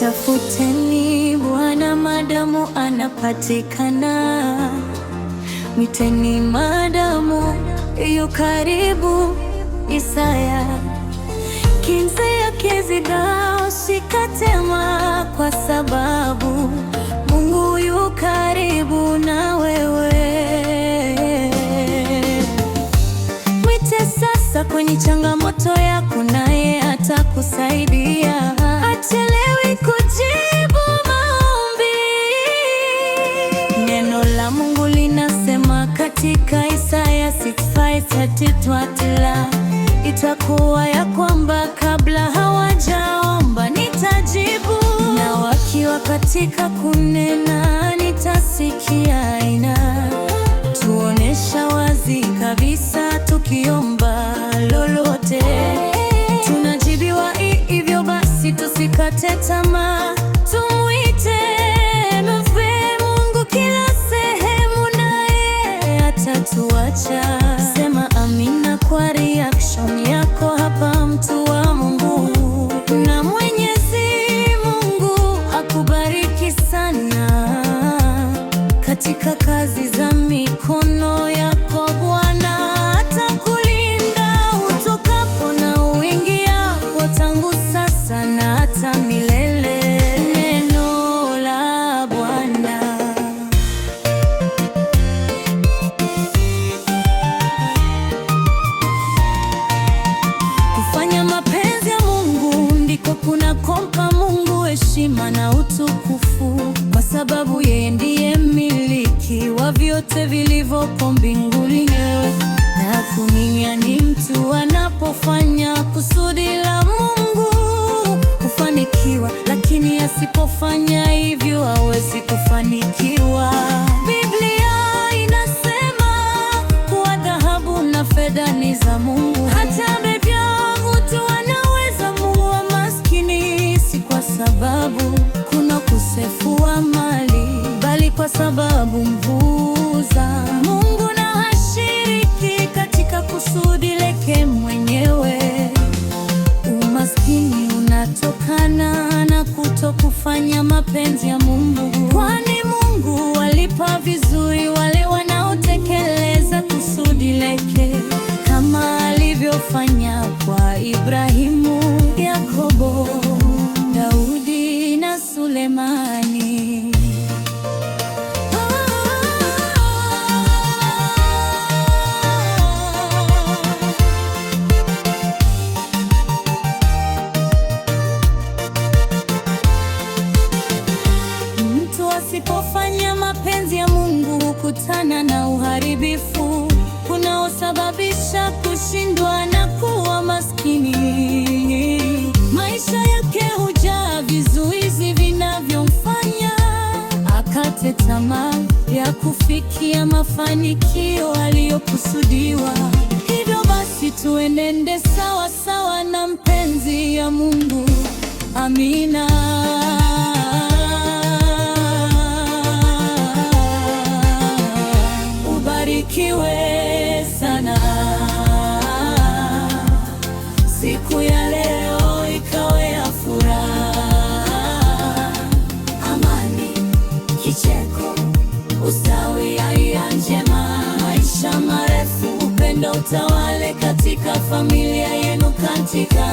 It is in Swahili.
Mtafuteni Bwana madamu anapatikana, mwiteni madamu yu karibu. Isaya kinze kizigao usikate kwa sababu Mungu yu karibu na wewe. Mwite sasa kwenye changamoto yako, naye atakusaidia. Hachelewi kujibu maombi. Neno la Mungu linasema katika Isaya 65:33, itakuwa ya kwamba kabla hawajaomba nitajibu, na wakiwa katika kunena nitasikia. Ina tuonesha wazi kabisa, tukiomba lolote tunajibiwa. Hivyo basi tusikate tamaa, tumwite mfe Mungu kila sehemu, naye atatuacha. Sema amina kwa reaction yako hapa, mtu wa Mungu, na Mwenyezi Mungu akubariki sana katika kazi za mikono yako. Bwana atakulinda utokapo na uingiapo, tangu sasa na hata milele. Neno la Bwana. Kufanya mapenzi ya Mungu ndiko kunakompa Mungu heshima na utukufu, kwa sababu yeye ndiye mmiliki wa vyote vilivyopo mbinguni na duniani. Mtu anapofanya kusudi la Mungu hufanikiwa, lakini asipofanya hivyo hawezi kufanikiwa. Biblia inasema kuwa dhahabu na fedha ni za Mungu, hata hivyo mtu anaweza muua maskini, si kwa sababu kuna ukosefu wa mali, bali kwa sababu mvuza Mungu na hashiriki katika kusudi lake mwenyewe. Umaskini unatokana na kutokufanya mapenzi ya Mungu, kwani Mungu walipa vizuri wale wanaotekeleza kusudi lake, kama alivyofanya kwa Ibrahimu, Yakobo, Daudi na Sulemani. Mtu asipofanya mapenzi ya Mungu hukutana na uharibifu unaosababisha kushindwa na kuwa maskini. Maisha yake hujaa vizuizi vinavyomfanya akate tamaa ya kufikia mafanikio aliyokusudiwa. Hivyo basi tuenende sawa sawa na mpenzi ya Mungu. Amina. Ubarikiwe sana. Siku ya leo ikawe ya furaha, amani, kicheko, ustawi, afya njema, maisha marefu, upendo utawale katika familia yenu katika